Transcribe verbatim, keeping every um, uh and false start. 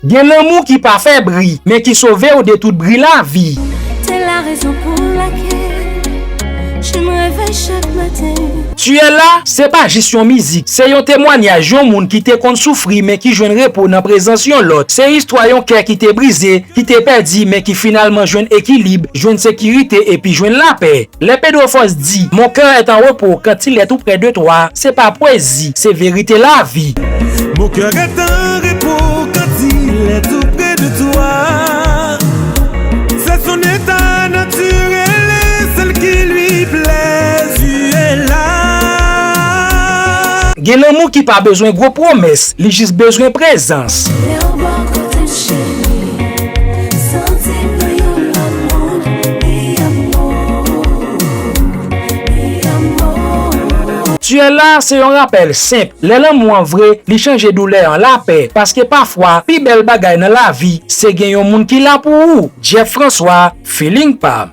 Gen lanmou ki pa fè bri, men ki sove w de tout bri lavi. C'est la raison pour laquelle je me réveille chaque matin. Tuella se pa jis yon mizik, se yon temwanyaj yon moun ki te konn soufri men ki jwenn repo nan prezans yon lòt. Se istwa yon kè ki te brize, ki te pèdi men ki finalman jwenn ekilib, jwenn sekirite epi jwenn lapè. Lè Pedro Force di, Mon cœur est en repos quand il est tout près de toi, se pa pwezi, se verite lavi. Mon cœur est en repos quand il est tout près de toi. C'est son état naturel et celle qui lui plaît, tu es là. Gen lanmou ki pa bezwen gwo pwomès, li jis bezwen prezans. Lè w bò kote m cheri, santi m nan yon lòt mond, mi amor, mi amor. Tuella se yon rapèl senp. Lè lanmou an vre, li chanje doulè an lapè. Paske pafwa, pi bèl bagay nan lavi, se gen yon moun ki la pou ou. Jeff François, Feeling pa m.